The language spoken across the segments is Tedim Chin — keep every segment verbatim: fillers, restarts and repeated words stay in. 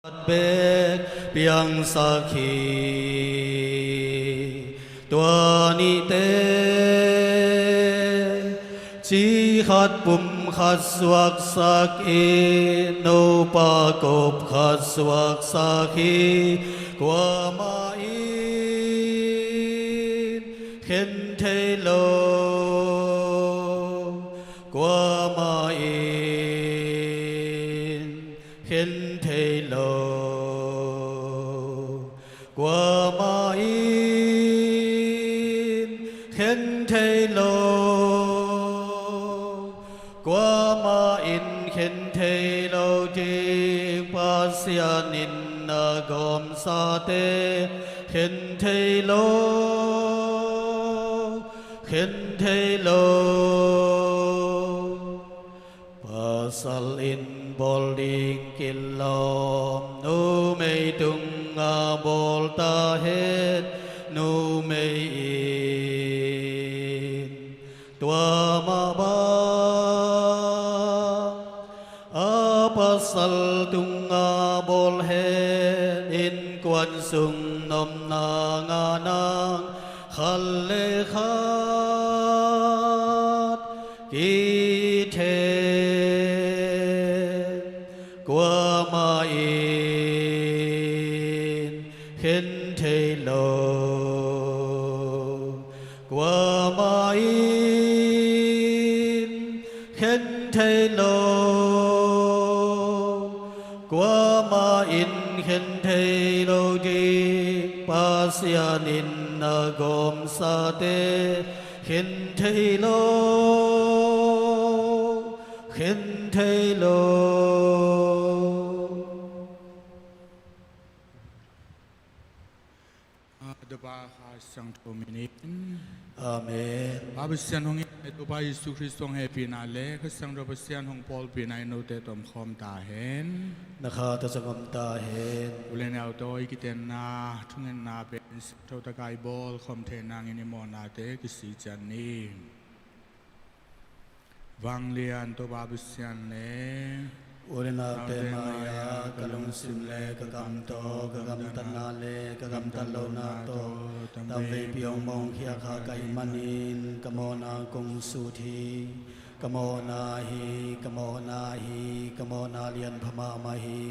bek piangsak hi. Tua nihte ci khat pum khat suaksak in, nupa kop khat suaksak hi. Kuamah in khen thei lo, kuamah in khen thei lo, kuamah in khen thei lo, kuamah in khen thei lo ding. Pasian in a gawmsate khen thei lo, khen thei lo. Pasal in bawl ding kilawm, numei tungah bawl ta hen. Numei in tua mah bang a pasal tungah bawl hen. Innkuan sung nopna ngah nang khat le khat kithen, kuamah in khen thei lo, kuamah in khen thei lo, kuamah in khen thei lo ding. Pasian in a gawmsate khen thei lo, khen thei lo. A, Topa Kha Siangtho minin. Amen. Pa Pasian hong it, Topa Jesu Khrist hong hehpihna le Kha Siangtho Pasian hong pawlpihna in note tawh om khawm ta hen. Na kha tawh zong om ta hen. U le nau tawh i kitenna thungetna pen siangtho takin i bawl khawm theih nangin i mawhnate kisik ciat ni. Vanglian Topa Pasian le u le naute mai-ah ka lungsim le ka kam tawh, ka gamtatna le ka gamtat lohna tawh tamveipi hong mawngkhia kha ka hih manin ka mawhna kong sut hi. Ka mawhna hi, ka mawhna hi, ka mawhna lianpha mahmah hi.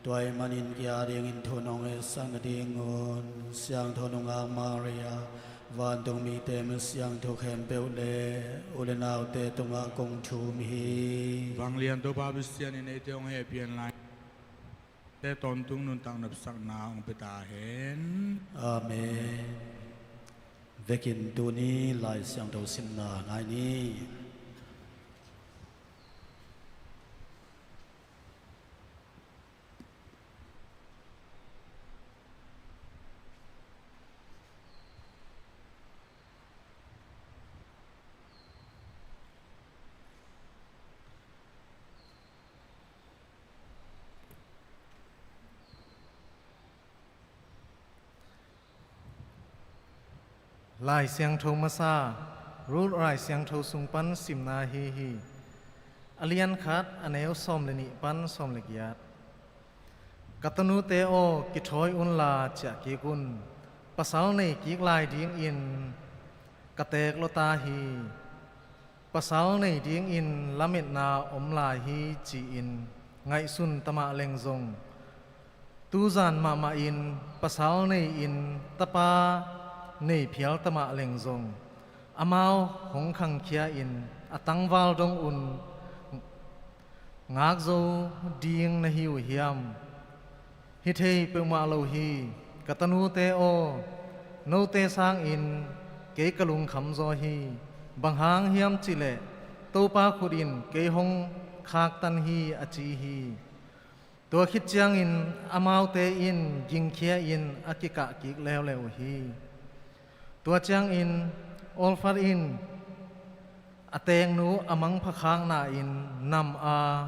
Tua ahih manin kei a dingin thu nong etsak nadingun Siangtho Nungak Maria, vantung mite misiangtho khempeuh le u le naute tungah kong thum hi. Vanglian Topa Pasian in eite hong hehpih hen la, te tawntung nuntak nopsakna hong pia ta hen. Amen. Vekin tuni Lai Siangtho simna ngai ni. Lai Siangtho masa, Ruth Lai Siangtho sung pan simna ahi hi. A lian khat, a neu sawm le nih pan sawm le giat. Ka tanute aw, kithawi unla ciah kik un. Pasal nei kik lai dingin ka teek lua ta hi. Pasal nei dingin lametna om lai hi ci-in ngaihsun ta mah leng zong, tuzan mahmah in pasal nei-in tapa nei phial ta mah leng zong, amau hong khangkhia-in a tangval dong un ngak zo ding na hi uh hiam? Hi thei peuhmah lo hi. Ka tanute aw, note sangin kei ka lungkham zaw hi. Bang hang hiam cihleh Topa khut in kei hong khaktan hi, a ci hi. Tua khit ciangin amaute in gingkhia-in a kikah kik leuleu uh hi. Tua ciangin Orpah in a teeknu a mangpha khakna-in nam a,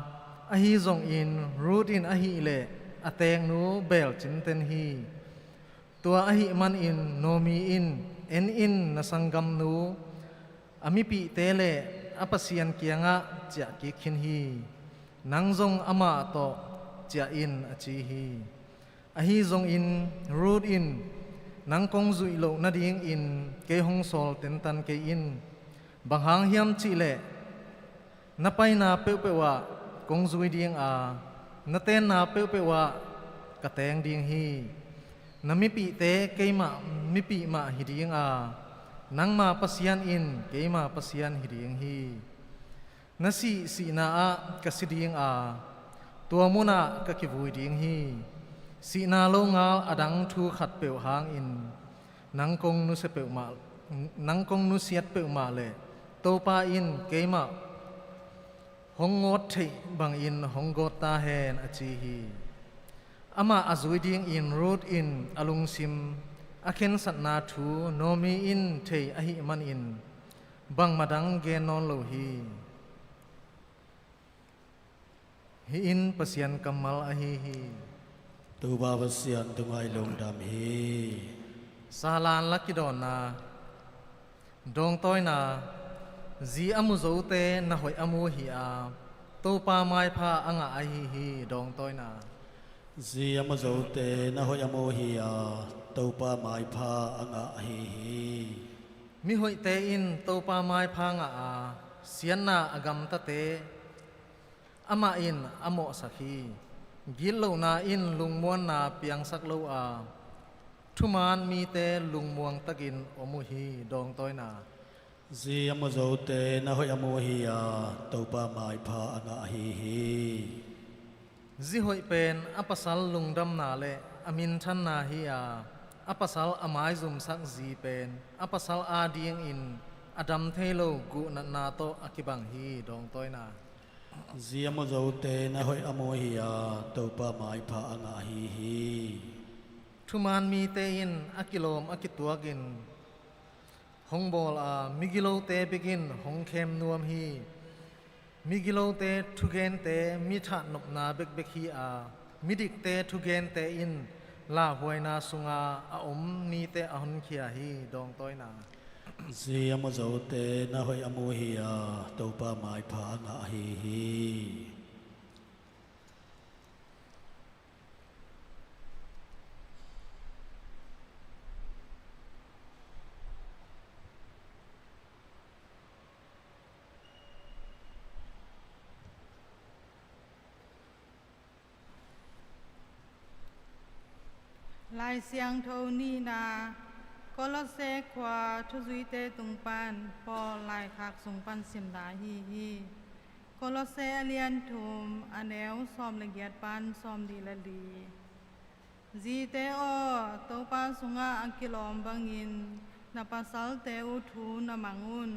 ahi zongin Ruth in ahih leh a teeknu beel cinten hi. Tua ahih manin Naomi in, "En in, na sanggamnu a mipihte le a Pasian kiangah ciah kik khin hi. Nang zong amah tawh ciah in, a ci hi. Ahi zongin Ruth in, nang kong zuih loh nadingin kei hong sawl tentan kei in. Bang hang hiam cihleh na paina peuhpeuh ah kong zui ding a, na tenna peuhpeuh ah ka teng ding hi. Na mipihte keima mipih mah hi ding a, nangma Pasian in keima Pasian hi ding hi. Na sih sihna ah ka si ding a, tua munah ka kivui ding hi. Sihna longal a dang thu khat peuh hangin nang kong nusia peuhmah, nang kong nusiat peuhmah leh Topa in keimah hong ngawt theih bangin hong gawt ta hen, a ci hi. Amah a zui dingin Ruth in a lungsim a khensatna thu Naomi in thei ahih manin bangmah dang gen nawn lo hi. Hih in Pasian kammal ahi hi. Topa Pasian tungah i lungdam hi. Salan la kidawnna. Dawngtawina. Zi a mu zote na hoih a mu hi a, Topa maipha a ngah ahi hi. Dawngtawina. Zi a mu zote na hoih a mu hi a, Topa maipha a ngah ahi hi. Mihoihte in Topa maipha ngah a, siatna a gamtate amah in a mawhsak hi. Gitlohna in lungmuanna piangsak lo a, thuman mite lungmuang takin om uh hi. Dawngtawina. Zi a mu zote na hoih a mu hi a, Topa maipha a ngah ahi hi. Zi hoih pen a pasal lungdamna le a minthanna hi a, a pasal a maizumsak zi pen a pasal adingin a dam thei lo guhnatna tawh a kibang hi. Dawngtawina. Zi a mu zote na hoih a mu hi a, Topa maipha a ngah ahi hi. Thuman mite in a kilawm a kituakin hong bawl a, migilote bekin hong khem nuam hi. Migilote thugente mi thatnopna bekbek hi a, midikte thugente in lauhuaina sunga a om mite a honkhia hi. Dawngtawina. Zi a mu zote na hoih a mu hi a, Topa maipha a ngah ahi hi. Lai Siangtho nihna. Kolose khua thuzuite tung pan Paul laikhak sung pan simna ahi hi. Kolose a lian thum, a neu sawm le giat pan sawm nih le li. Zite aw, Topa sungah a kilawm bangin na pasalte uh thu na mang un.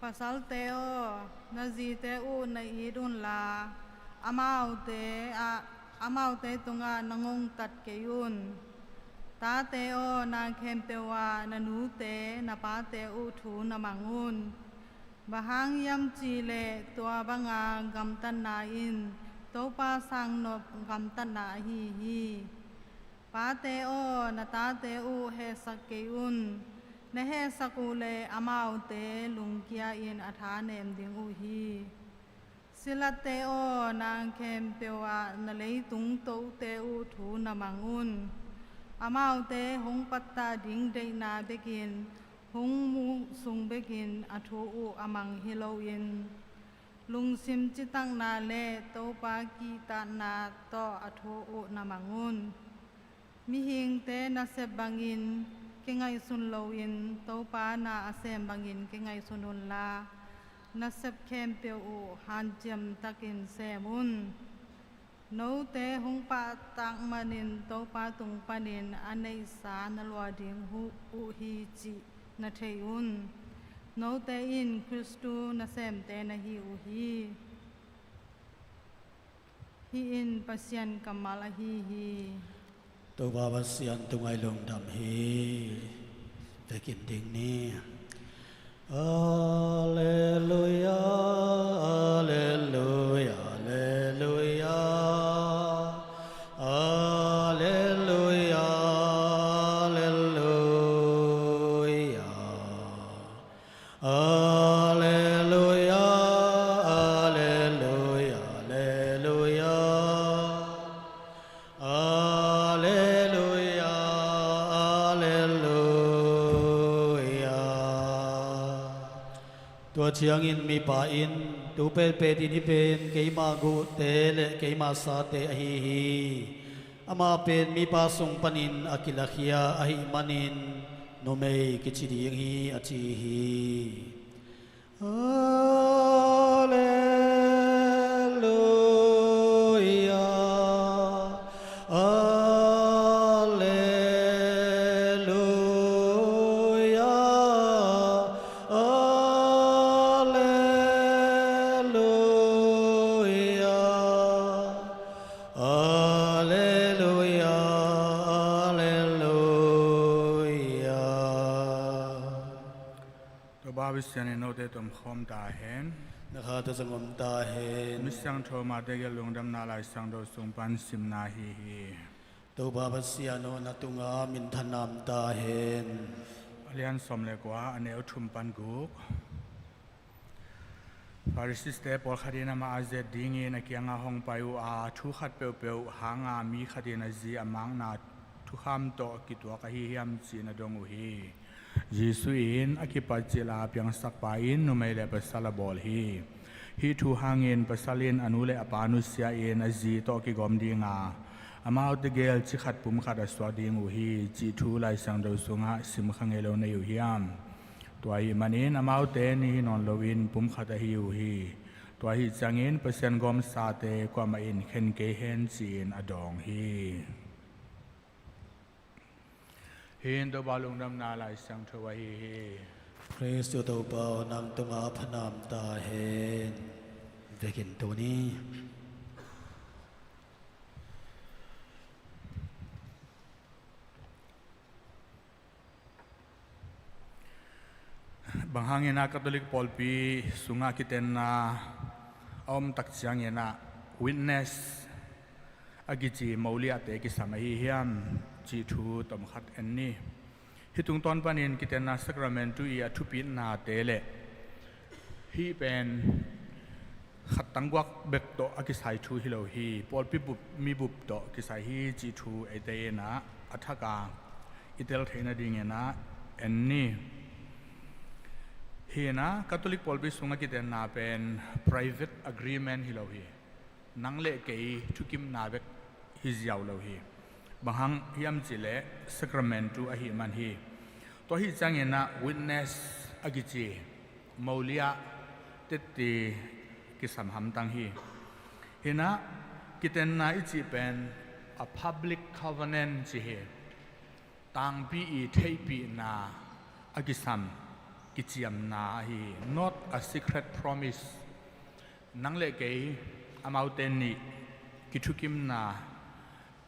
Pasalte aw, na zite uh na it unla, amaute ah, amaute tungah na ngongtat kei un. Tate aw, na khempeuh ah na nute na pate uh thu na mang un. Bang hang hiam cihleh tua banga gamtatna in Topa sangnop gamtatna ahi hi. Pate aw, na tate uh hehsak kei un. Na hehsak uh leh amaute lungkia in a thanem ding uh hi. Silatte aw, na khempeuh ah na leitung tote uh thu na mang un. Amaute hong pattah ding deihna bekin, hong muh sung bekin a thu uh a mang hi loin, lungsim citakna le Topa kihtakna tawh a thu uh na mang un. Mihingte nasep bangin kingaihsun loin Topa na a sem bangin kingaihsun unla, nasep khempeuh uh hanciam takin sem un. Note hong pahtak manin Topa tung panin a neihsa na lua ding uh hi cih na thei un. Note in Khristu nasemte na hi uh hi. Hih in Pasian kammal ahi hi. Topa Pasian tungah i lungdam hi. Vekin ding ni. Alleluia, alleluia, alleluia. Alleluia, alleluia. Alleluia, alleluia, alleluia. Ciangin mipa in, tu penpen in hih pen keima guhte le keima sate ahi hi. Amah pen mipa sung panin a kilakhia ahih manin numei kici ding hi, a ci hi. Alleluia, alleluia, alleluia. Alleluia, alleluia. Topa Pasian in note tawh om khawm ta hen. Na kha tawh zong om ta hen. Misiangtho Mate gelh Lungdamna Laisiangtho sung pan simna ahi hi. Topa Pasian aw, na tungah minthanna om ta hen. A lian sawm le kua, a neu thum pan guk. Pharisee-te pawlkhat in amah a zet dingin a kiangah hong pai uh a, thu khat peuhpeuh hanga mi khat in a zi a makna thukham tawh kituak ahi hiam ci-in a dong uh hi. Jesuh in a kipat cil a piangsakpa in numei le pasal a bawl hi. Hih thu hangin pasal in a nu le a pa nusia-in a zi tawh kigawm ding a, amaute gel ci khat pum khat a suak ding uh hi, cih thu Laisiangtho sungah sim kha ngei lo na hi uh hiam? Tua ahih manin amaute nih hi nawn loin pum khat ahi uh hi. Tua ahih ciangin Pasian gawmsate kuamah in khen kei hen, ci-in a dawng hi. Hih in Topa Lungdamna Laisiangtho ahi hi. Khristu Topa aw, nang tungah phatna om ta hen. Vekin tuni Bang hangin ah Catholic pawlpi sungah kitenna a om tak ciangin ah witness a kici moliahte kisam ahi hiam, cih thu tomkhat en ni. Hih tungtawn panin kitenna sacramentu i a thupitnate le hih pen khat tangguak bek tawh a kisai thu hi lo hi. Pawlpi bup, mi bup tawh kisai hi, cih thu eite in ah a thak a i tel theih nadingin ah en ni. Hi in ah Catholic pawlpi sungah kitenna pen private agreement hi lo hi. Nang le kei thukimna bek hi ziau lo hi. Bang hang hiam cih leh sacramentu ahih man hi. Tua ahih ciangin ah witness a kici moliah tette kisam hamtang hi. Hi in ah kitenna i cih pen a public covenant ci hi. Tangpi i theihpihna a kisam kiciamna ahi hi. Not a secret promise. Nang le kei amaute nih kithukimna,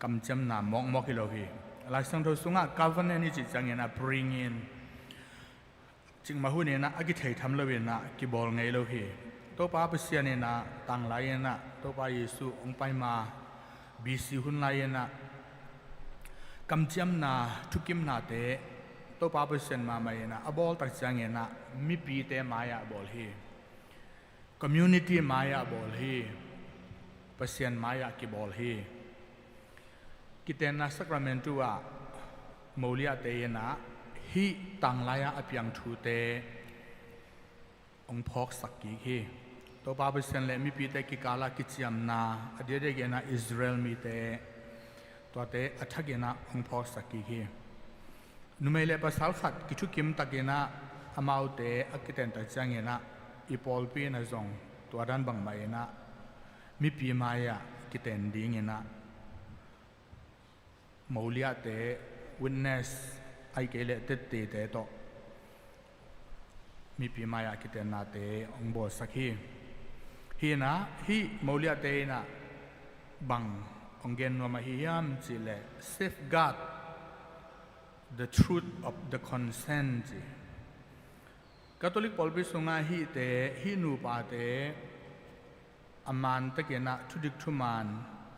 kamciamna mawkmawk hi lo hi. Laisiangtho sungah covenant i cih ciangin a bring in, cikmah hun in ah a kithei tham lo in ah kibawl ngei lo hi. Topa Pasian in ah tanglai in ah Topa Jesuh hong pai ma B C hun lai in ah kamciamna, thukimnate Topa Pasian mahmah in ah a bawl tak ciangin ah mipite mai-ah a bawl hi. Community mai-ah bawl hi. Pasian mai-ah kibawl hi. Kitenna sacramentu ah moliahte in ah hih tanglai-ah a piang thute hong phawksak kik hi. Topa Pasian le mipite kikalah kiciamna, a diakdiak in ah Israel mite, tuate a thak in ah hong phawksak kik hi. Numei le pasal khat kithukim tak in ah amaute a kiten tak ciangin ah i pawlpi in ah zong tua dan bangmah in ah mipi mai-ah kiten ding in ah moliahte, witness, ahih kei leh tettete tawh mipi mai-ah kitennate hong bawlsak hi. Hi in ah hih moliahte in ah bang hong gen nuam ahi hiam cih leh safeguard the truth of the consent ci. Catholic pawlpi sungah hihte, hih nupate a man tak in ah thudik thuman,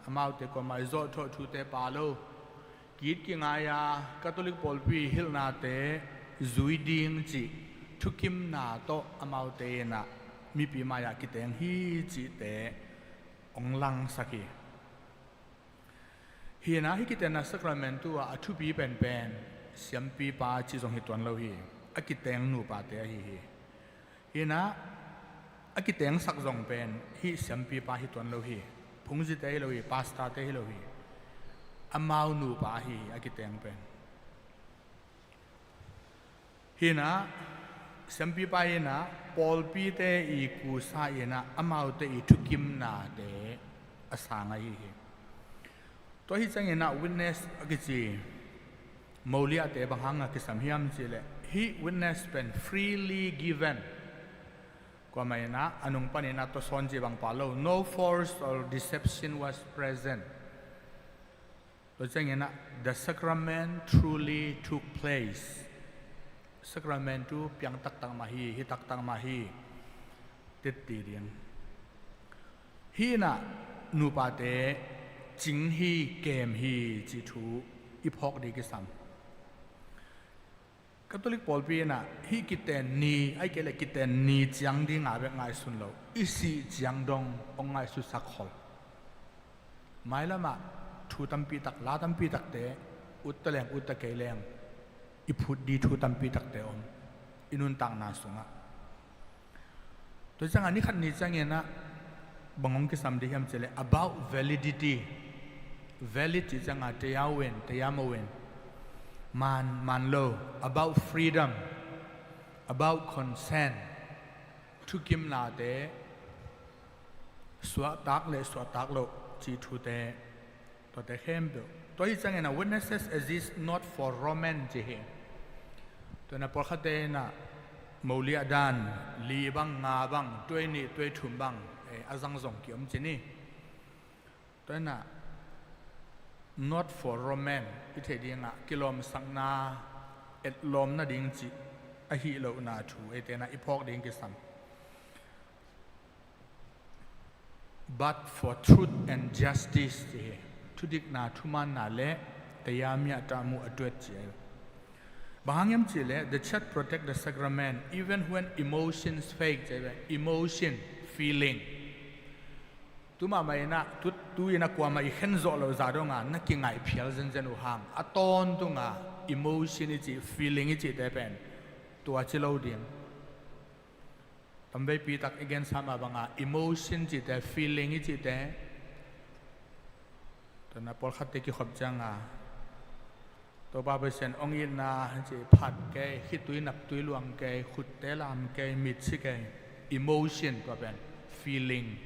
amaute kuamah i zawhthawh thute pha lo, ki-it kingai-a Catholic pawlpi hilhnate zui ding cih thukimna tawh amaute in ah mipi mai-ah kiteng hi cihte hong langsak hi. Hi in ah hih kitenna sacramentu ah a thupi penpen siampipa cih zong hi tuan lo hi. A kiteng nupate ahi hi. Hinah a kitengsak zong pen hih siampipa hi tuan lo hi. Phungzite hi lo hi, pastorte hi lo hi. Amau nupa ahi hi a kiteng pen. Hinah siampipa inah pawlpite i kusa inah amaute i thukimnate a sang ahi hi. Tua hi cianginah witness a kici Moliahte bang hanga kisam hiam cihleh, hih witness pen freely given. Kuamah inah a nung paninah tawsawn ci bang pah lo, no force or deception was present. Tua cianginah the sacrament truly took place. Sacrament tu piang taktak mah hi, hi taktak mah hi, titi ding. Hinah nupate cing hi, kem hi cih thu i phawk ding kisam. Catholic pawlpi inah hih kiten ni, ahih kei leh kiten ni ciang dinga bek ngaihsun lo, i sih ciang dong hong ngaihsutsak khol. Mailamah thu tampi tak, la tampi takte utta leng utta kei leng i phut ding thu tampi takte om i nuntakna sungah. Tua ciangah ni khat ni cianginah bang hong kisam ding hiam cihleh, about validity. Valid cih ciangah taya uh in, taya mah uh in, man, man lo. About freedom, about consent. Thukimnate suahtak le suahtak loh cih thute, tuate khempeuh. Tua hi ciangin a witnesses exist not for romance ci hi. Tua in a pawlkhatte in a moliah dan li bang, nga bang, tuai nih tuai thum bang, eh, a zang zong kiom ci ni. Tua in a not for romance i theih dingah kilawmsakna, etlawm nading cih ahi lohna thu eite in a i phawk ding kisam. But for truth and justice ci hi. Thudikna, thumaanna le taya miah tah muh a tuat ci hi. Bang hang hiam cihleh, the church protect the sacrament even when emotions fade ci hi. Emotion, feeling. Tu mahmah in a, tu, tu in a kuamah i khen zawh loh zah dong a na kingaih phial zenzen uh hang, a tawntung a emotion i cih, feeling i cihte pen tua ci lo ding. Tamveipi tak i gensa mah banga emotion cihte, feeling i cihte, tua in a pawlkhatte kikhop ciang a, Topa Pasian hong itna ci phat kei, khitui naptui luang kei, khutte lam kei, mitsi kei, emotion tua pen, feeling.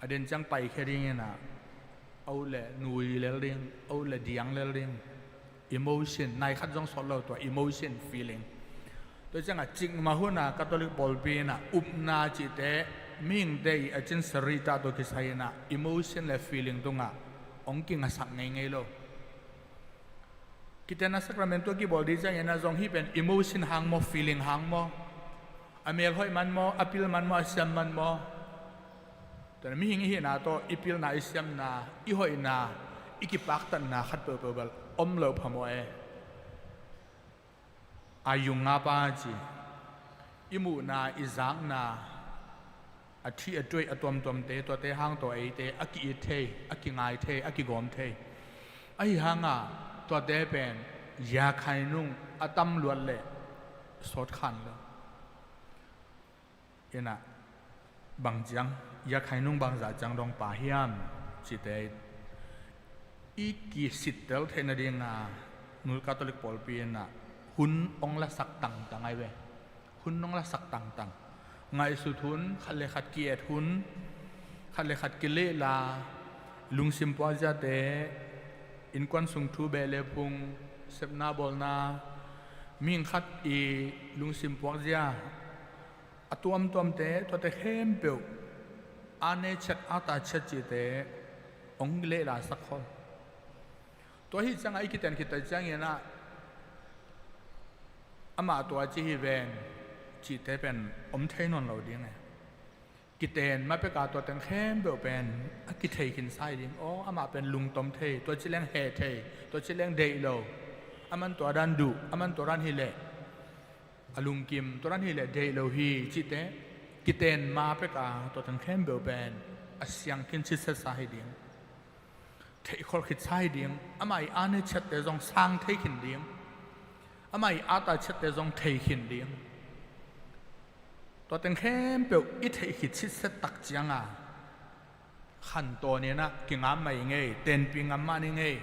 A den ciang paikhia dingin a, a ut le nui lel ding, a ut le diang lel ding. Emotion, nai khat zong sawt lo tua emotion, feeling. Tua ciangah cikmah hun a Catholic pawlpi in a upna cihte, mihingte i a cin sarih tah tua kisai in a emotion le feeling tungah hong kingasak ngeingei lo. Kitenna sacrament tua kibawl ding ciangin a zong hih pen emotion hang maw, feeling hang maw, a melhoih man maw, a pil man maw, a siam man maw. Tua mihing i hihna tawh i pilna, i siamna, i hoihna, i kipaktatna khat peuhpeuh bel om loh phamawh e. A yung nga pa ci, i muhna, i zakna, a thi a tuaih a tuamtuamte, tuate hang tawh eite a ki-it thei, a kingai thei, a kigawm thei. Ahi hanga tuate pen yakhainung a tam luat leh sawt khan lo. In a bang ciang, yakhainung bangzah ciang dong pha hiam cihte i kisittel theih nadinga nu Catholic pawlpi in a hun hong lasak tangtang ai ve. Hun hong lasak tangtang. Ngaihsut hun, khat le khat ki-et hun, khat le khat kilehla, lungsim puakziate, innkuan sung thu beh le phung, sepna bawlna, mihing khat i lungsim puakzia, a tuamtuamte, tuate khempeuh, a nei chet, a ta chet cihte hong lehla sak khol. Tua hi ciangah i kiten khit ta ciangin a, amah tua ci hi ven cihte pen om thei nawn lo ding e. Kiten ma peka tua teng khempeuh pen a kithei khinsa hi ding. Aw, amah pen lungtom thei, tua ci leng heh thei, tua ci leng deih lo. Aman tua dan duh, aman tua dan hileh a lungkim, tua dan hileh deih lo hi cihte kiten ma peka tua teng khempeuh pen a siang khin sitsetsa hi ding. Theihkholh khitsa hi ding. Amah i a nei chette zong sang thei khin ding. Amah i a ta chette zong thei khin ding. Tua teng khempeuh i theih khit sitset tak cianga khantawn inah kingam mah i ngei, tenpih ngam mah ni ngei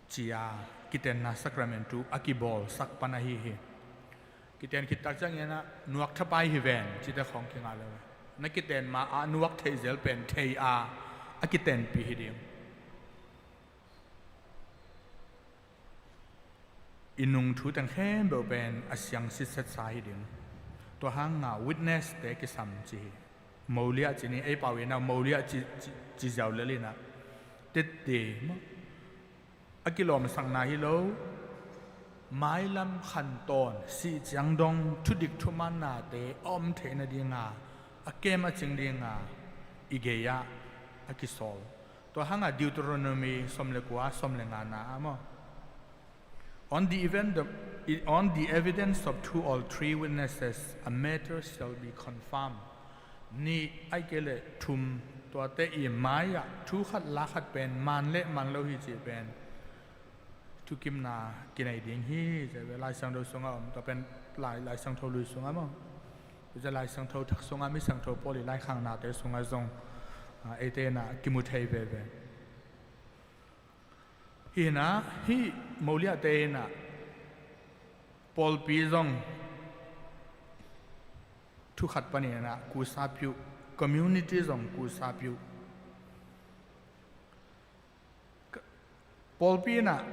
ci-a kitenna sacramentu a kibawlsak pan ahi hi. Kiten khit tak cianginah nuak thapai hi ven cite khawng kingah lo. Na kiten ma-ah nuak theih zel pen thei-a a kitenpih hi ding. I nung thu teng khempeuh pen a siang sitsetsa hi ding. Tua hanga witness te kisam ci hi. Moliah ci ni, ei pau inah moliah ci, ci, ci ziau lel inah tette maw, a kilawmsakna hi lo. Mailam khantawn sih ciang dong thudik thumaannate a om theih nadinga a kem a cing dinga i gei-ah a kisawl. Tua hanga Deuteronomy sawm le kua, sawm le ngana ah maw, on the event, the, on the evidence of two or three witnesses, a matter shall be confirmed. Nih ai kei le thum tuate i mai-ah thu khat la khat pen man le man lo hi cih pen thukimna kinei ding hi. Cih ve Lai Siangtho sungah om, tua pen Lai, Lai Siangtho lui sungah maw, tua Lai Siangtho thak sungah, mi siangtho Paul i laikhaknate sungah zong, ah, eite inah kimu thei veve. Hi inah hih moliahte inah pawlpi zong thu khat paninah kusa piuh, community zong kusa piuh. Pawlpi inah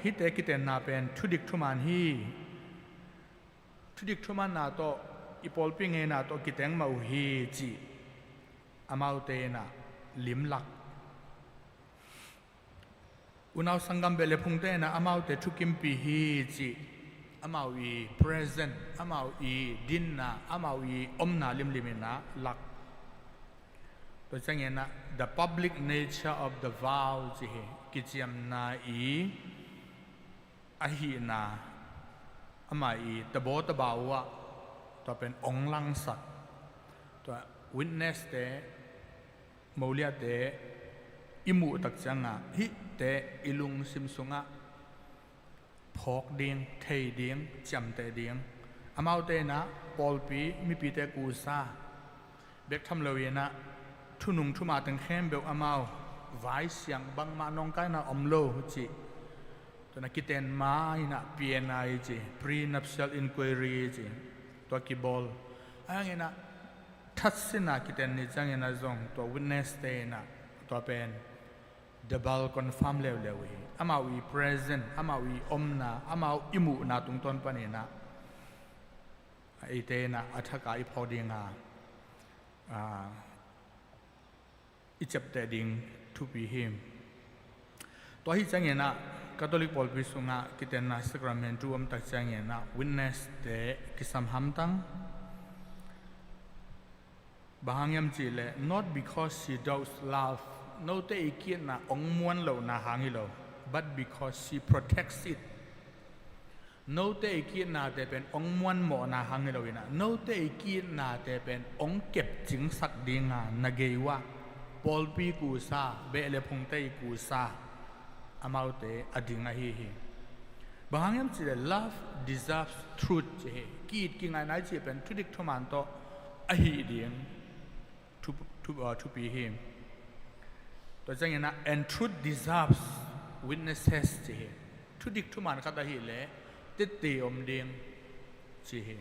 hihte kitenna pen thudik thuman hi. Thudik thumanna tawh i pawlpi ngeina tawh kiteng mah uh hi cih amaute inah limlak. Unau sanggam beh le phungte inah amaute thukimpih hi cih amau i present, amau i dinna, amau i omna limlim inah lak. Tua cianginah the public nature of the vow ci hi. Kiciamna i ahihna, amah i tabaw tabau uh ah tua pen ong langsak. Tua witness te, moliahte i muh tak ciangah hihte i lungsim sungah phawk ding, thei ding, ciamteh ding. Amaute inah pawlpi mipite kusa bek tham lo inah thunung thuma teng khempeuh amau vaisiang bangmah nawngkaina om lo cih. Tua inah kiten ma inah P N I ci, prenuptial inquiry ci, tua kibawl. Ahi hanginah thatsina kiten ni cianginah zong tua witness te inah tua pen double confirm leuleu hi. Amau i present, amau i omna, amau i muhna tungtawn paninah eite inah a thaka i phawk dinga, ah, i ciapteh ding thupi hi. Tua hi cianginah Catholic pawlpi sungah kitenna sacramentu om tak cianginah witness te kisam hamtang. Bang hang hiam cihleh, not because she doubts love, note i ki-itna ong muan lohna hang hi lo, but because she protects it. Note i ki-itnate pen ong muan mawhna hang hi lo inah, note i ki-itnate pen ong kepcingsak dinga na gei uh ah pawlpi kusa, beh le phungte i kusa, amaute a ding ahi hi. Bang hang hiam cihleh, love deserves truth ci hi. Ki-it kingaihna i cih pen thudik thuman tawh ahi ding thu, thu, uh, thupi hi. Tua cianginah, and truth deserves witnesses ci hi. Thudik thuman khat ahileh tette om ding ci hi.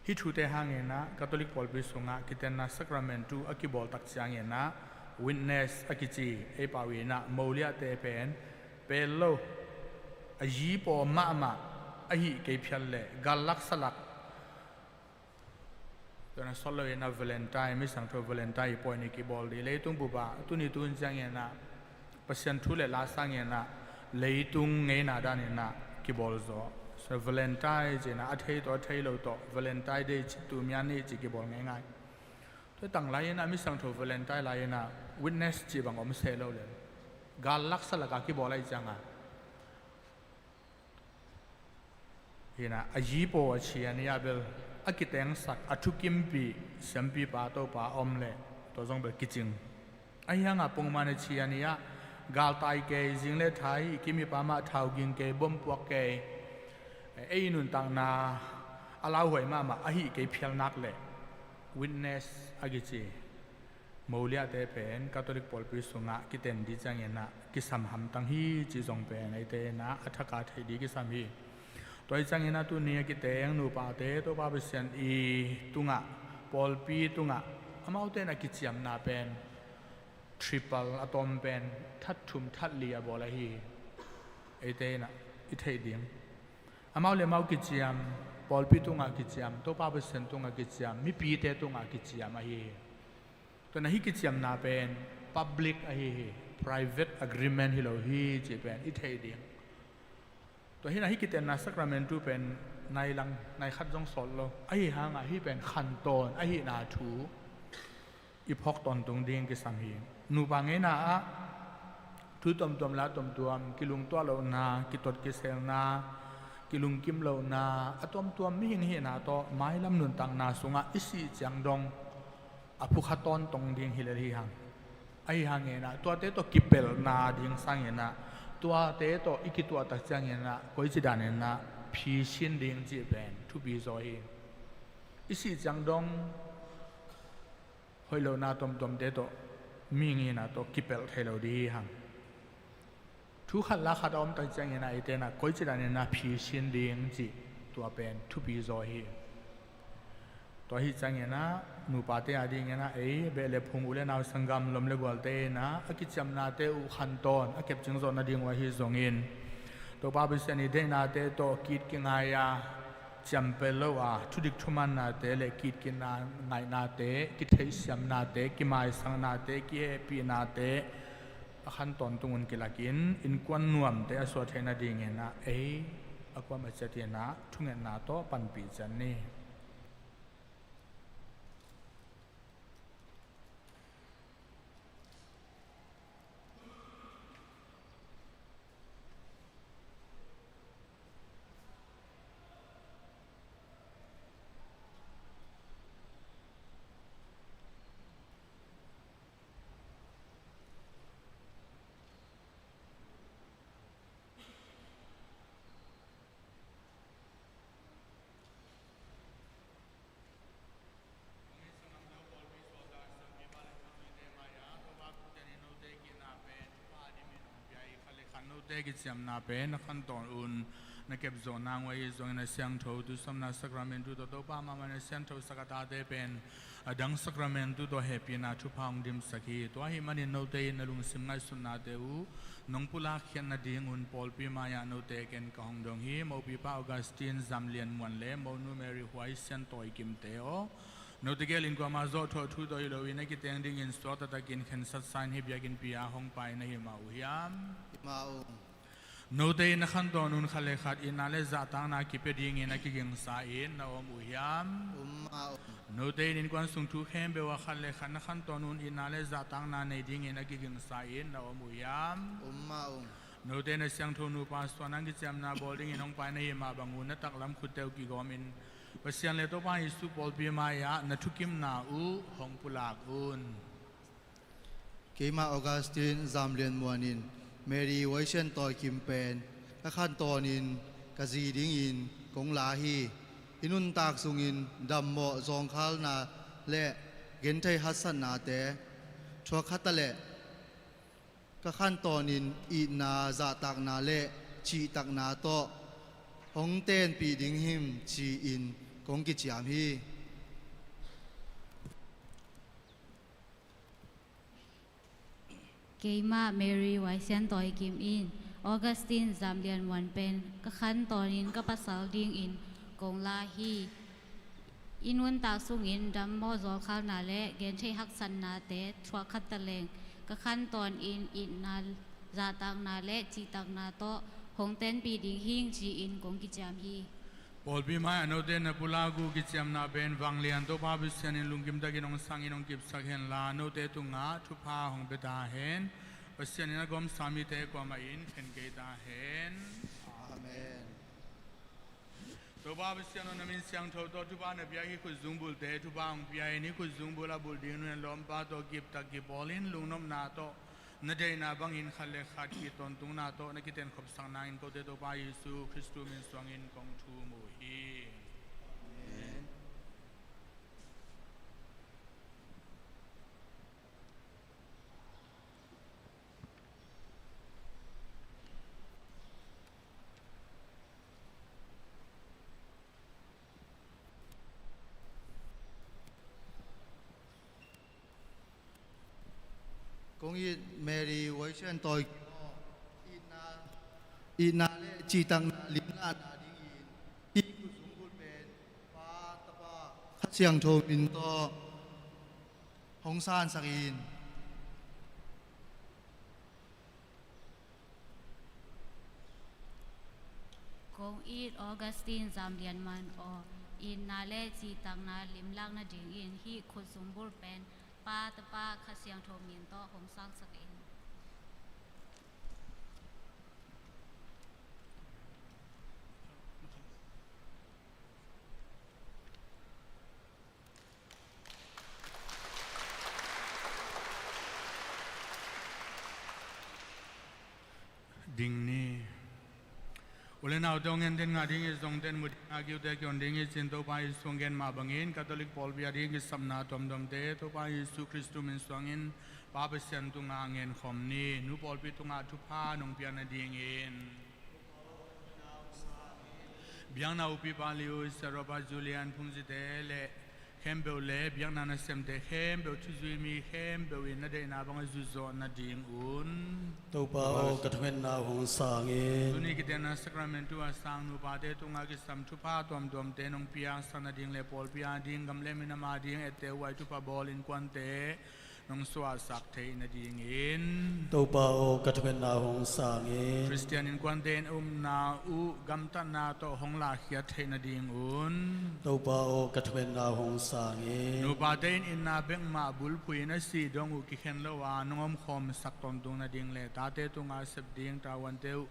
Hih thute hanginah Catholic pawlpi sungah kitenna sacramentu a kibawl tak cianginah witness a kici, ei pau inah moliahte pen pel lo, a yipaw mahmah ahih kei phial leh gal laksa lak. Tua na sawt lo inah Valentine, mi siangtho Valentine i pawi ni kibawl dih. Leitung bup ah tuni tun cianginah Pasian thu le la sanginah leitung ngeina daninah kibawl zaw. So Valentine cinah a thei tawh a thei lo tawh Valentine Day ci, tumia ni ci kibawl ngeingai. Tua tanglai inah mi siangtho Valentine lai inah witness cih bang om seh lo le, gal laksa laka kibawl ahi cianga hinah a yipaw a chia ni-ah bel a kitengsak, a thukimpih siampipa topa om leh tua zong bel kicing. Ahi hanga pongman a chia ni-ah galtai kei, zing le thai i kimipa mah thauging kei, bompuak kei, ei nuntakna A lauhuai mahmah ahih kei phialnak le witness a kici moliahte pen Catholic pawlpi sungah kiten dih cianginah kisam hamtang hi cih zong pen eite inah a thaka theih dih kisam hi. Tua hi cianginah tuni a kiteng nupate Topa Pasian i tungah, pawlpi tungah amaute inah kiciamna pen triple a tawm pen that thum that li a bawl ahi hi. Eite inah i theih ding, amau le amau kiciam, pawlpi tungah kiciam, Topa Pasian tungah kiciam, mipite tungah kiciam ahi hi. Tua inah hih kiciamna pen public ahi hi, private agreement hi lo hi cih pen i theih ding. Tua hi inah hih kitenna sacramentu pen nai lang nai khat zong sawt lo, ahi hangah hih pen khantawn ahihna thu i phawk tawntung ding kisam hi. Nupa ngeina ah thu tuamtuam la tuamtuam, kilungtuah lohna, kitot kiselna, kilungkim lohna a tuamtuam mihing hihna tawh mailam nuntakna sungah i sih ciang dong a phukha tawntong ding hi lel hi hang. Ahi hanginah tuate tawh kipelhna ding sanginah tuate tawh i kituahtak cianginah koici daninah phisin ding cih pen thupi zaw hi. I sih ciang dong hoih lohna tuamtuamte tawh, mihing hihna tawh kipelh thei lo dih hi hang. Thu khat la khat a omtak cianginah eite inah koici daninah phisin ding cih tua pen thupi zaw hi. Tua hi cianginah nupate a dinginah ei beh le phung, u le nau, sanggam, lawm le gualte inah a kiciamnate uh khantawn a kepcing zawh nading uh ahi zongin Topa Pasian i deihnate tawh kit kingai a, ciampel lo a, thudik thumannate le kitkitna ngaihnate, kitheihsiamnate, kimaisaknate, kihehpihnate a khan tawntungun kilakin innkuan nuamte a suah theih nadinginah ei a kuam a ciat inah thungetna tawh panpih ciat ni. Note kiciamna pen na khantawn un na kepzawh nang uh ahi zongin a siangtho tusawmna sakramentu tawh Topa mahmah na siangthosak a tate pen a dang sakramentu tawh hehpihna thupha hong dimsak hi. Tua ahih manin note in na lungsim ngaihsutnate uh nong pulakkhiat nadingun pawlpi mai-ah note ken ka hong dong hi. Mopipa Augustine Zamlian Muan le Monu Mary Huai Sian Tawi Kimte aw, note gel in kuamah zawhthawh thu tawh hi loin a kiteng dingin suakta takin khensatsa in hih biakinnpi ah hong pai na hi mah uh hiam? Hi mah ung. Note in na khantawn un khat le khat itna le zahtakna kipia dingin a kigingsa in na om uh hiam? Um mah ung. Note in innkuan sung thu khempeuh ah khat le khat na khantawn un itna le zahtakna nei dingin a kigingsa in na om uh hiam? Um mah ung. Note in a siangtho nupa suahna kiciamna bawl dingin hong pai na hi mah bang un na taklam khutte uh kigawmin Pasian le Topa Jesu pawlpi mai-ah na thukimna uh hong pulak un. Keimah Augustine Zamlian Muan in Mary Huai Sian Tawi Kim pen ka khantawnin ka zi dingin kong la hi. I nuntak sungin dammawh zawngkhalna le genthei haksatnate thuak khat ta leh ka khantawnin itna zahtakna le cihtakna tawh hong tenpih ding him ci-in kong kiciam hi. Keimah Mary Huai Sian Tawi Kim in Augustine Zamlian Muan pen ka khantawnin ka pasal dingin kong la hi. I nuntak sungin dammawh zawlkhalna le genthei haksatnate thuak khat ta leng ka khantawnin itna zahtakna le cihtakna tawh hong tenpih ding hing ci-in kong kiciam hi. Pawlpi mai-ah note na pulak uh kiciamna pen vanglian Topa Pasian in lungkim takin hong sangin hong kipsak henla note tungah thupha hong pia ta hen. Pasian in a gawmsa mite kuamah in khen kei ta hen. Amen. Topa Pasian aw, na min siangtho tawh thupha na pia hih khutzungbulte thupha hong pia in, hih khutzungbul a bulh ding nuan lawmpa tawh kiptak kipawl in lungnopna tawh na deihna bangin khat le khat kitawntunna tawh na kitenkhopsak nangin kote Topa Jesu Khristu min suangin kong thum uh hi. Kong it Mary Wai Sian Tawi Kim aw, itna, itna le cihtakna limlahna dingin hih khutzungbulh pen Pa, Tapa, Kha Siangtho min tawh hong sansak in. Kong it Augustine Zam Lian Man aw, itna le cihtakna limlahna dingin hih khutzungbulh pen Pa, Tapa, Kha Siangtho min tawh hong sansak in. Ding ni. U le naute, hong en den ngah ding hi zongte in mu ding a, kiute kion ding hi, ci-in Topa Jesu hong gen mah bangin Catholic pawlpi a ding kisapna tuamtuamte Topa Jesu Khristu min suangin Pa Pasian tungah ngen khawm ni. Nu pawlpi tungah thupha nong piak nadingin biakna upi Pa Liu, Sia Robert, Julian, Phungzite le khempeuh le biakna nasemte khempeuh, thuzui mi khempeuh in na deihna bang a zuih zawh nadingun Topa aw, ka thungetna uh hong sang in. Tuni kitenna Sacramentu a sang nupate tungah kisam thupha tuamtuamte nong piaksak nading le pawlpi a ding, gam le minam a ding etteh huai thupha bawl innkuante nong suahsak theih nadingin Topa aw, ka thungetna uh hong sang in. Khristian innkuante in upna uh gamtatna tawh hong lahkhiat theih nadingun Topa aw, ka thungetna uh hong sang in. Nupate in itna bek mah bulphuh in a sih dong uh kikhen lo a nong omkhawmsak tawntung nading le tate tungah a sep ding tavuante uh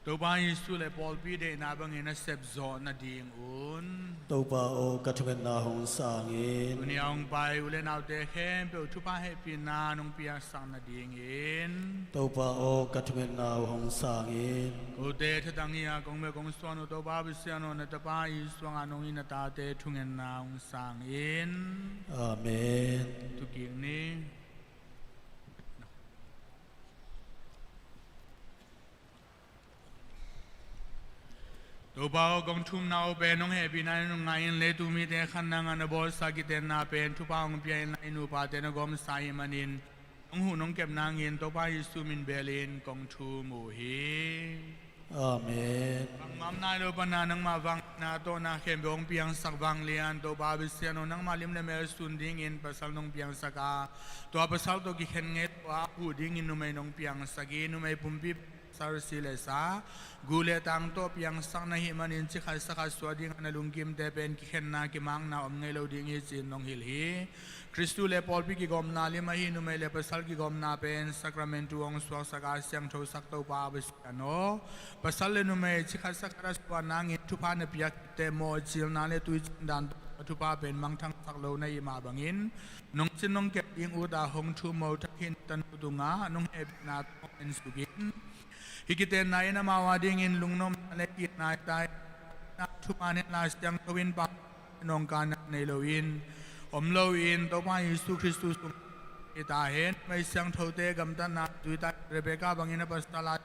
Topa Jesu le pawlpi deihna bangin a sep zawh nadingun Topa aw, ka thungetna uh hong sang in. Tuni a hong pai u le naute khempeuh thupha hehpihna nong piaksak nadingin Topa aw, ka thungetna uh hong sang in. Kote thatang hi a kong mel kong suan uh Topa Pasian aw, na Tapa Jesu hangah nong it na tate thungetna hong sang in. Amen. Thukik ni. Topa aw, kong thumna uh pen nong hehpihna in hong ngah in, leitung mite khanna ngah na bawlsa kitenna pen thupha hong pia in la, i nupate na gawmsa ahih manin nong huh nong kep nangin Topa Jesu min belin kong thum uh hi. Amen. Bangmah om nai lo pana nangmah vangliatna tawh na khempeuh hong piangsak vanglian Topa Pasian aw, nangmah lim le mel sun dingin pasal nong piangsak a, tua pasal tawh kikhen ngei lo a huh dingin numei nong piangsak hi. Numei pumpi pasal si le sa, gu le tang tawh piangsak na hih manin cikhat sakhat suah ding a na lungkimte pen kikhenna kimakna om ngei lo ding hi ci-in nong hilh hi. Khristu le pawlpi kigawmna lim ahi numei le pasal kigawmna pen Sacramentu hong suaksak a siangthosak Topa Pasian aw, pasal le numei cikhat sakhat a suah nangin thupha na piak teh mawhcilna le tuiciin dan tawh thupha pen mangthangsak lo na hih mah bangin nong cin nong kep ding ut a hong thum uh Tanu tungah nong hehpihna tawh en suk in. Hih kitenna in amau a dingin lungnopna le itna hi ta hen. Thuman hen la, siangtho in pau nawngkaina nei loin om loin Topa Jesu Khristu sung hi ta hen. Numei siangthote gamtatna zui ta hen. Rebekah bangin a pasal a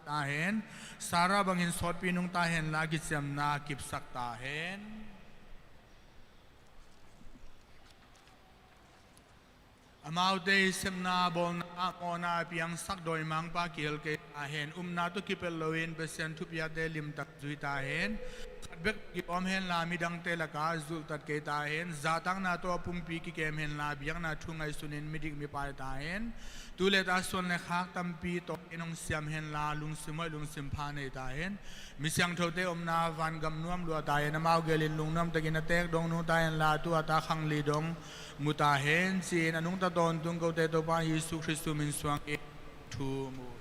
ta hen. Sarah bangin sawtpi nungta hen la, kiciamna kipsak ta hen. Amaute i sepna bawlna ah mawhna a piangsak dawimangpa kihel kei ta hen. Upna tawh kipelh loin Pasian thupiakte limtak zui ta hen. Khat bek kigawm hen la, midangte lakah zulhtat kei ta hen. Zahtakna tawh a pumpi kikem hen la, biakna thu ngaihsunin midik mipai ta hen. Tu le ta suan le khak tampi tawh in hong siam hen la, lungsim hoih lungsim pha nei ta hen. Mi siangthote omna vangam nuam lua ta hen. Amau gelin lungnuam takin a teek dong nung ta hen la, tu a ta khangli dong mu ta hen, ci-in a nungta tawntung kote Topa Jesu Khristu min suangin thum uh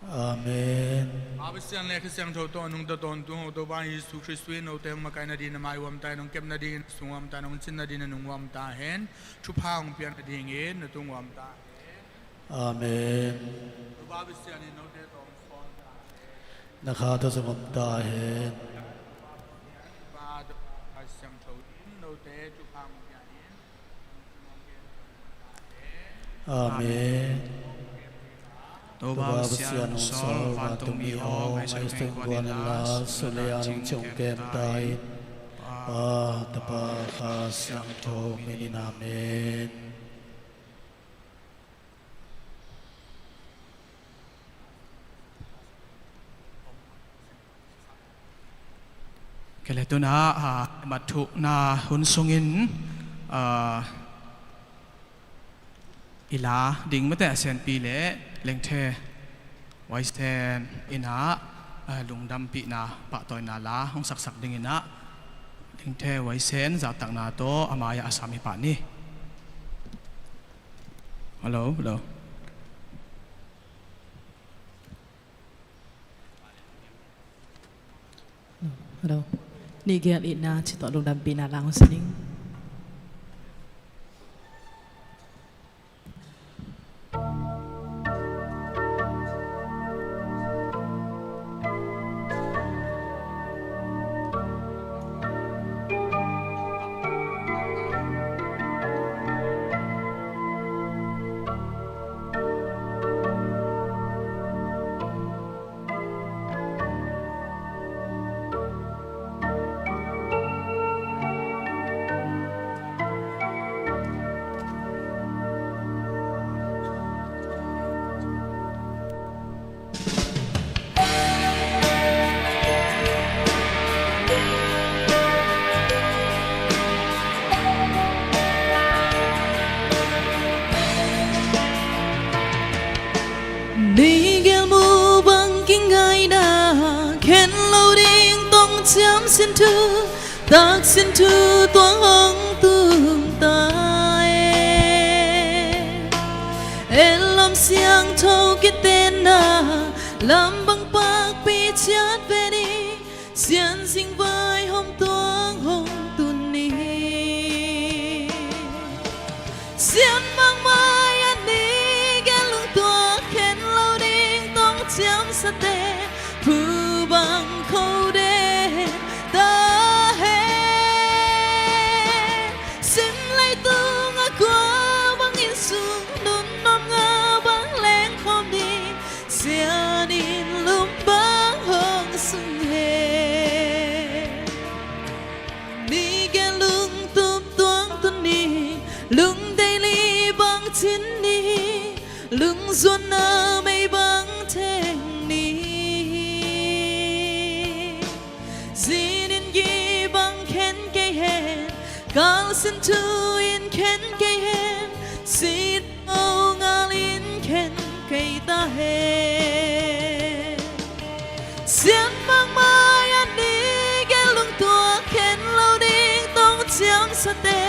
hi. Amen. Pa Pasian le Kha Siangtho tawh a nungta tawntung ho Topa Jesu Khristu in note hong makaih nadingin a mai uh om ta hen, hong kep nadingin a sung uh om ta hen, hong cin nadingin a nung uh om ta hen. Thupha hong piak nadingin na tung uh om ta hen. Amen. Topa Pasian in note tawh hong khawm ta hen. Na kha tawh zong om ta hen. Pa, Tapa, Kha Siangtho in note thupha hong pia in. Amen. Topa Pasian hong sawl vantungmi aw, ngaihsut hong guan inla, sun le an hong ciah hong kem ta in. Pa, Tapa, Kha Siangtho min in. Amen. Kei le tuna, ah, mat thuhna hun sungin, ah, i la ding mate a sianpi le Lengthe Waisen in ah, ah, lungdampihna pahtawina la hong saksak dingin ah Lengthe Waisen zahtakna tawh a mai-ah a sam hi pah ni. Hello, hello. Hello. Ni gel itna ci tawh lungdampihna la hong sa ning. Ni gel mu bang kingaina khen lo ding tong ciam sin thu, tak sin thu tuang hong tung ta e. Elom siangtho kitenna lam bang pakpi ciat ve ni, Sian Sing Vai Hom tuang hong tun ni. Sian Mang Mai a ni gel lungtuak khen lo ding tong ciamsate, phu bang kho den ta hen. Sim leitung a kua bang inn sung, nun nuam nga bang leng khawm ding, Sian in lum bang hong sung hen. Ni gel lungtup tuang tun ni, lungdei li bang cin ni, lungzuanna mei bang theng ni. Zinin gi bang khen kei hen, kal sin thu in khen kei hen, sit Aw ngal in khen kei ta hen. Sian Mang Mai a ni gel lungtuak khen lo ding tong ciamsate,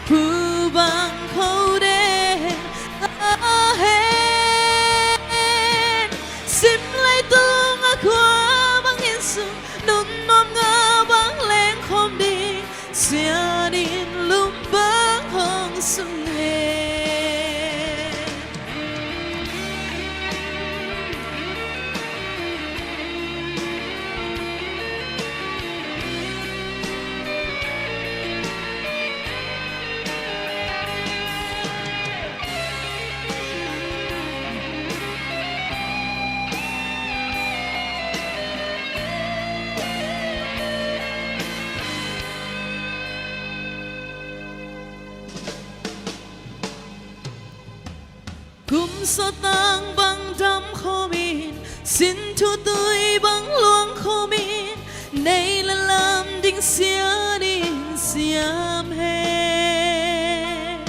phu bang kho den ta hen. Sim leitung a kua bang inn sung, nun nuam nga bang leng khawm ding, Sian in lum bang hong sung hen. Kum sawtang bang dam khawmin, sin thu tui bang luang khawmin, nei le lam ding Sian in siam hen.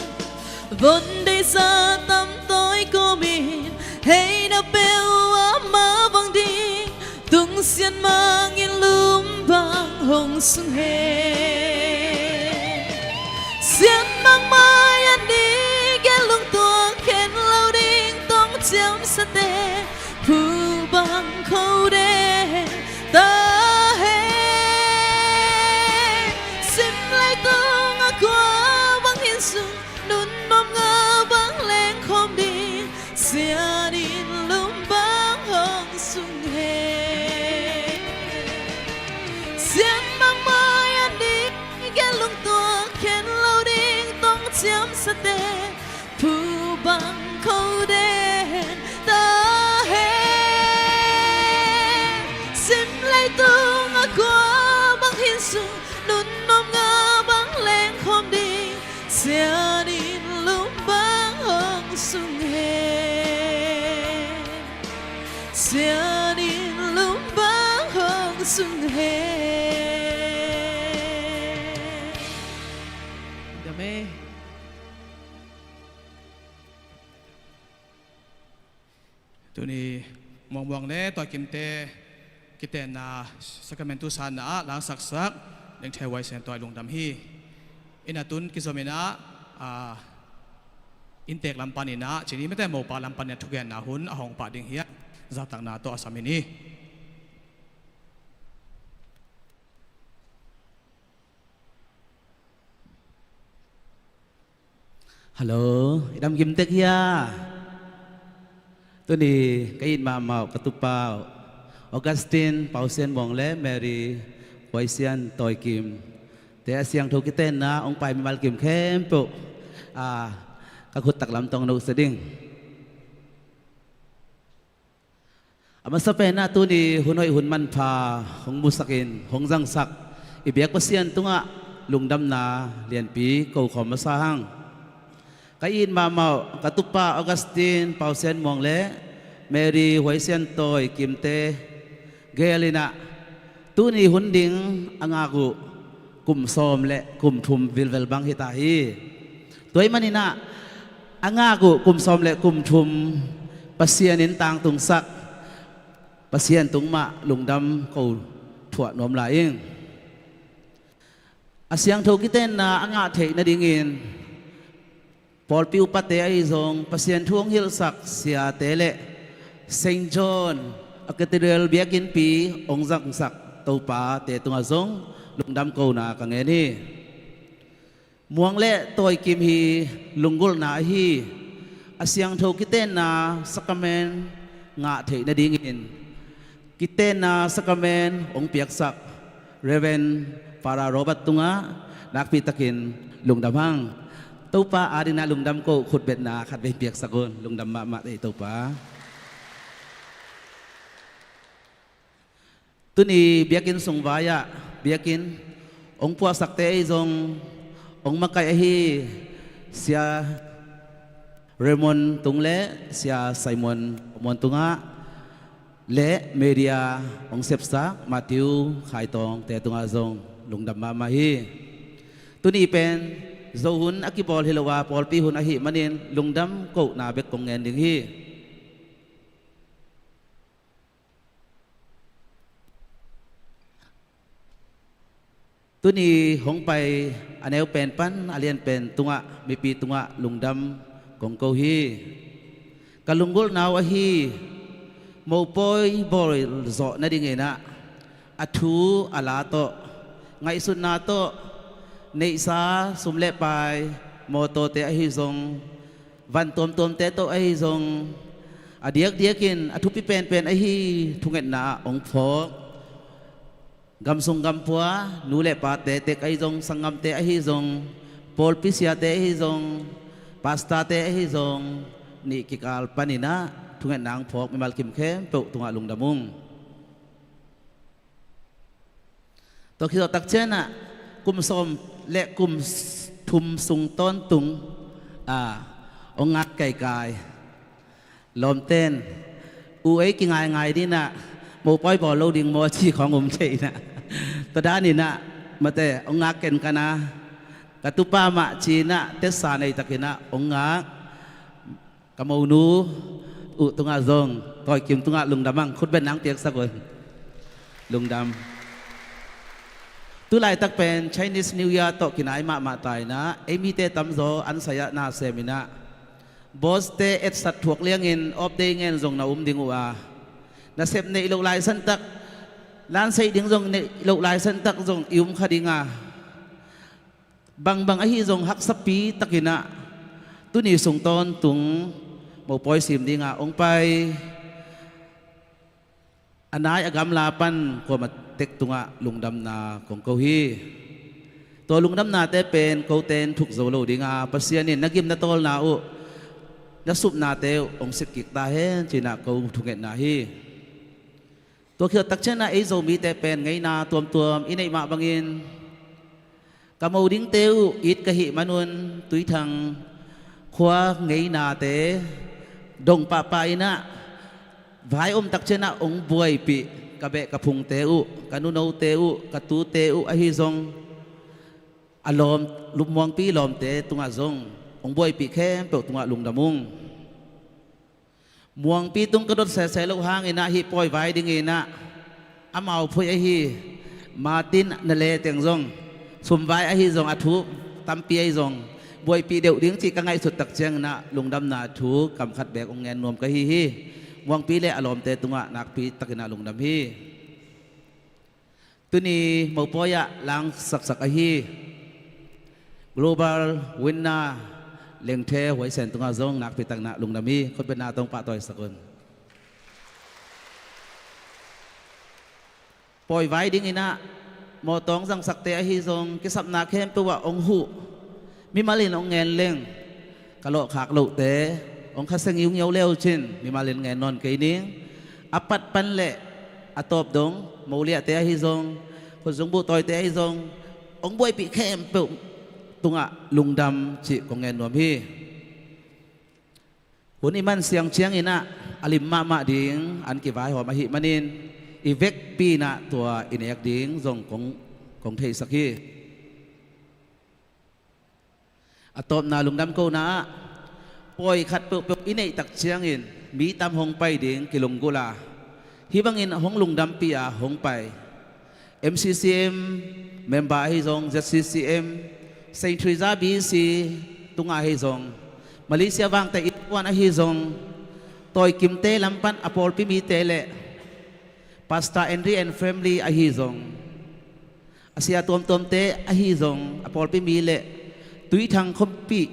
Von deihsa tam tawi kawmin, hei na peuh a mah bang ding, tung Sian Mang in lum bang hong sung hen. Sian Mang Mai a ni gel lungtuak khen lo ding tong ciamsate, phu bang kho den ta hen. Sim leitung a kua bang inn sung, nun nuam nga bang leng khawm ding, Sian in lum bang hong sung hen. Sian Mang Mai a ni gel lungtuak khen lo ding tong ciamsate, phu bang kho den ta hen. Sim leitung a kua bang inn sung, nun nuam nga bang leng khawm ding, Sian in lum bang hong sung hen. Sian in lum bang hong sung hen. Tuni Muangmuang le Toikimte kitenna sakramentu sanna ah langsaksak Lengtheu Huai Sian Toi lungdam hi. Ina tun kizomin ah, a, inntek lam panin ah, cini mete mopa lam panin ah thugenna hun a hong pah ding hi a, zahtakna tawh a samin hi. Hallo, i dam gim tek hia? Tuni ka it mahmah uh ka tupa uh Augustine Pau Sian Muang le Mary Huai Sian Toi Kim te a siangtho kitenna hong pai mimal kim khempeuh, a, ka khut taklam tawh hong nusia ding. A masa pen ah tuni hun hoih hun manpha hong musakin hong zangsak i biak Pasian tungah lungdamna lianpi ko khawm masa hang. Ka it mahmah uh ka tupa Augustine Pau Sian Muang le Mary Huai Sian Toi Kimte gel in ah tuni hun ding a ngak uh kum sawm le kum thum vilvel bang hi ta hi. Tua ahih manin ah a ngak uh kum sawm le kum thum Pasian in tangtungsak Pasian tung mah lungdam ko thuah nuam lai ing. A siangtho kitenna a ngah theih nadingin pawlpi upate ahi zong, Pasian thu hong hilhsak siate le Saint John a Cathedral biakinnpi hong zangsak topate tungah zong lungdam kona ka ngen hi. Muang le Toikim hi lunggulhna ahi a siangtho kitenna sakramen ngah theih nadingin kitenna sakramen hong piaksak Reverend Father Robert tungah nakpitakin lungdam hang. Topa adingin ah lungdam ko khutbetna khatvei piaksak un. Lungdam mahmah ei Topa. Tuni biakinn sung vai-ah biakinn hong puahsakte ahi zong, hong makaih ahi Sia Raymond tung le Sia Simon Muan tungah le media hong sepsak Matthew Khaitawngte tungah zong lungdam mahmah hi. Tuni pen Zo hun a kibawl hi lo a, pawlpi hun ahih manin lungdam kohna bek kong ngen ding hi. Tuni hong pai a neu pen pan a lian pen tungah mipi tungah lungdam kong ko hi. Ka lunggulhna uh ahi mopawi bawl zawh nadingin ah a thu a la tawh, ngaihsutna tawh, neihsa sum le pai, mawtawte ahi zong, van tuamtuamte tawh ahi zong, a diakdiakin a thupi penpen ahi thungetna ah hong phawk gamsung gampua, nu le pate tek ahi zong, sanggamte ahi zong, pawlpi siate ahi zong, pastorte ahi zong, nih kikal panin ah thungetna hong phawk mimal kim khempeuh tungah lungdam ung. Tua khit zawh takciangin ah kum sawm le kum thum sung tawntung, a, hong ngak kaikai lawmten uh ei kingaingai ding in ah, mopawi bawl lo ding maw ci khawng um thei in ah, tua dan in ah mate hong ngak kenkan a, ka tupa mah ci in ah tetsa nei takin ah hong ngak. Ka monu uh tungah zong, Toikim tungah lungdam hang, khutbetna hong piaksak un. Lungdam. Tu laitak pen Chinese New Year tawh kinai mahmah ta in ah, ei mite tamzaw an sai-ah na sem in ah, boss-te etsat thuak liangin off day ngen zong na um ding uh a, nasep neih loh lai santak, lanseih ding zong neih loh lai santak zong i um kha ding a, bangbang ahi zong haksapi takin ah tuni sung tawntung mopawi sim ding a hong pai a nai a gamla pan kuamah tek tungah lungdamna kong ko hi. Tua lungdamnate pen kote in thuk zo lo ding a, Pasian in na gim na tawlna uh, na supnate uh hong sep kik ta hen ci in ah ko thungetna hi. Tua khit takciangin ah ei Zomite pen ngeina tuamtuam i neih mah bangin, ka mo dingte uh it ka hih manun Tuithang khua ngeinate dong pahpah in ah, vai om takciangin ah hong buaipih ka beh ka phungte uh, ka nunote uh, ka tute uh ahi zong, a lawm, Lupmuangpi lawmte tungah zong hong buaipih khempeuh tungah lungdam ung. Muangpi tung ka dot sese loh hangin ah hih pawi vai dingin ah amau phuih ahi Martin na le teng zong, sum vai ahi zong, a thu tampi ahi zong buaipih deuh ding cih ka ngaihsut tak ciangin ah lungdamna thu kam khat beek hong ngen nuam ka hi hi. Muangpi le a lawmte tungah nakpi takin ah lungdam hi. Tuni mopawi ah langsaksak ahi Global Winner Lengthe Huaisen tungah zong nakpi takin ah lungdam hi. Khutbetna tawh hong pahtawisak un. Pawi vai dingin ah mawtaw hong zangsakte ahi zong, kisapna khempeuh ah hong huh mimal in hong ngen leng, ka lawhkhak lohte hong khasia ngiungio le uh cin mimal in ngen nawn kei ning. A pat pan le a tawp dong moliahte ahi zong, khutzungbuh tawite ahi zong, hong buaipih khempeuh tungah lungdam cih kong ngen nuam hi. Hun i man siang ciangin ah a lim mahmah ding an kivaihawm ahih manin i vekpi in ah tua i nek ding zong kong, kong theisak hi. A tawpna lungdam kona ah, pawi khat peuhpeuh i neih tak ciangin mi tam hong pai ding kilunggulh a, hih bangin hong lungdampih a hong pai M C C M member ahi zong, Z C C M, Saint Teresa B C tungah ahi zong, Malaysia Vangteh Innkuan ahi zong, Tawi Kimte lam pan a pawlpi mite le Pastor Henry and family ahi zong, a sia tuamtuamte ahi zong, a pawlpi mi le Tuithang khuapi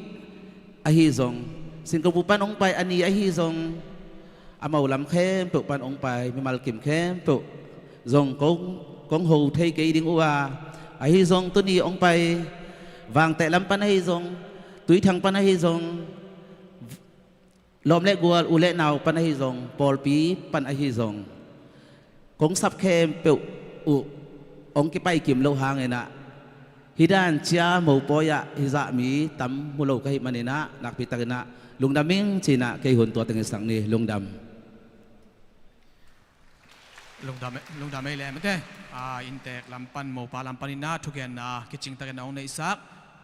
ahi zong, Singapore pan hong pai a ni ahi zong, a mo lam khempeuh pan hong pai mimal kim khempeuh zong kong, kong ho thei kei ding uh a, ahi zong tuni hong pai Vangteh lam pan ahi zong, Tuithang pan ahi zong, lawm le gual, u le nau pan ahi zong, pawlpi pan ahi zong, kong sap khempeuh uh hong kipai kim loh hangin ah, hih dan cia mopawi ah hih zah mi tam mu lo ka hih manin ah, nakpi takin ah lungdam ing ci-in ah kei hun tua teng i sak ni. Lungdam. Lungdam, lungdam ei le mate. A, inntek lam pan, mopa lam panin ah thugenna kicing takin a hong neihsak,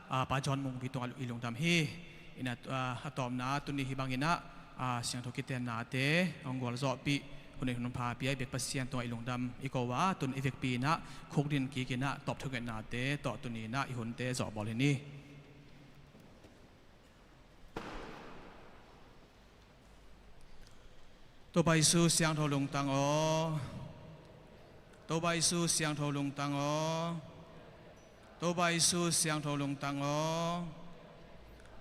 a, Pa John Mungpi tungah i lungdam hi. In ah, a, a tawpna tuni hih bangin ah, a, siangtho kitennate hong gualzawhpih, hun in hun pha pia i bek Pasian tungah i lungdam i ko a, tun i vekpi in ah khukdin kik in ah tawp thugennate tawh tuni in ah i hunte zawhbawl hi ni. Topa Jesu siangtho lungtang aw. Topa Jesu siangtho lungtang aw. Topa Jesu siangtho lungtang aw.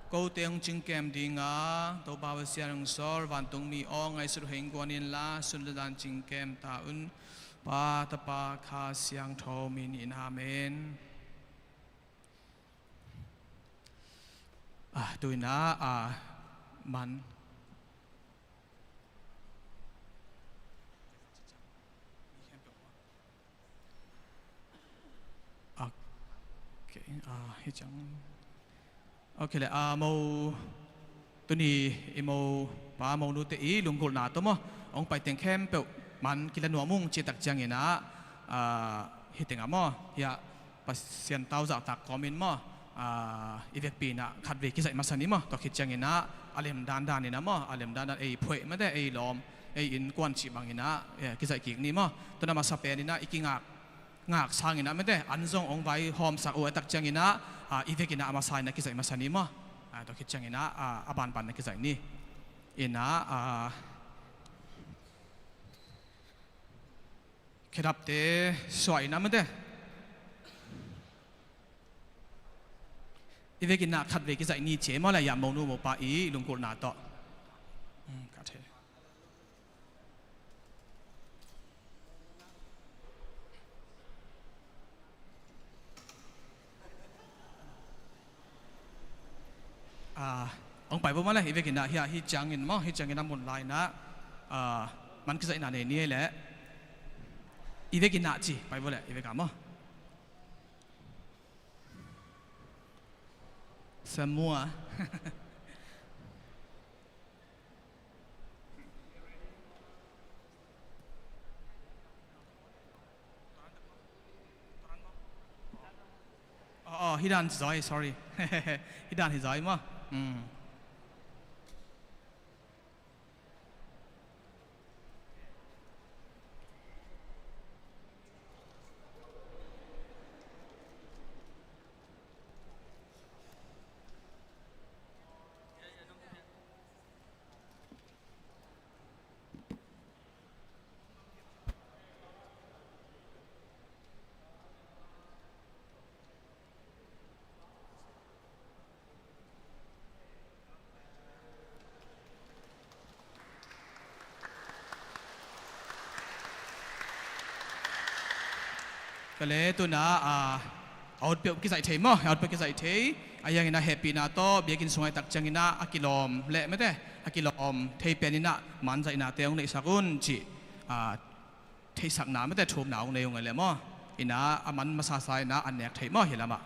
Kote hong cingkem dinga Topa Pasian hong sawl, vantungmi aw, ngaihsut hong guan inla, sun le zan cingkem ta un. Pa, Tapa, Kha Siangtho min in, amen. Ah, tu-in ah, ah, man. Ok, ah, hi ciang. Ok le, ah, mo, tuni i mo pa mo nute i lunggulhna tawh maw, hong pai teng khempeuh man kila nuam ung cih tak ciangin ah, ah, hi teng ah maw, hiah Pasian tau zahtak kawmin maw, ah, i vekpi in ah khatvei kizaih masa ni maw. Tua khit ciangin ah a lem dandan in ah maw, a lem dandan ei phuaih mate, ei lawm, ei innkuan cih bangin ah, eh, kizaih kik ni maw. Tua na masa pen in ah i kingak, ngak sangin ah mate, an zong hong vaihawmsak uh a tak ciangin ah, ah, i vek in ah a masa in ah kizaih masa ni maw. Ah, tua khit ciangin ah, ah, a banban na kizaih ni. In ah, ah, khedapte suah in ah mate. I vek in ah khatvei kizaih ni ci ei maw le, hiah monu mopa i lunggulhna tawh. Hmm, ka thei. Ah, hong pai vo maw le, i vek in ah hiah, hi ciangin maw, hi ciangin a mun lai in ah, ah, man kizaihna nei ni ei le. I vek in ah ci, pai vo le, i vek ah maw. Semua. Oh, oh, hi dan hi zaw, sorry. Hi dan hi zaw maw. Hmm. Ka le tuna a, a ut peuh kizaih thei maw, a ut peuh kizaih thei. A hiangin a hehpihna tawh biakinn sungah i tak ciangin a kilawm leh mete, a kilawm thei pen in a man zaihnate hong neihsak un cih a, theihsakna mete, thumna hong nei uh ngai leh maw. In a a man masasa in a an nek theih maw hi lamah.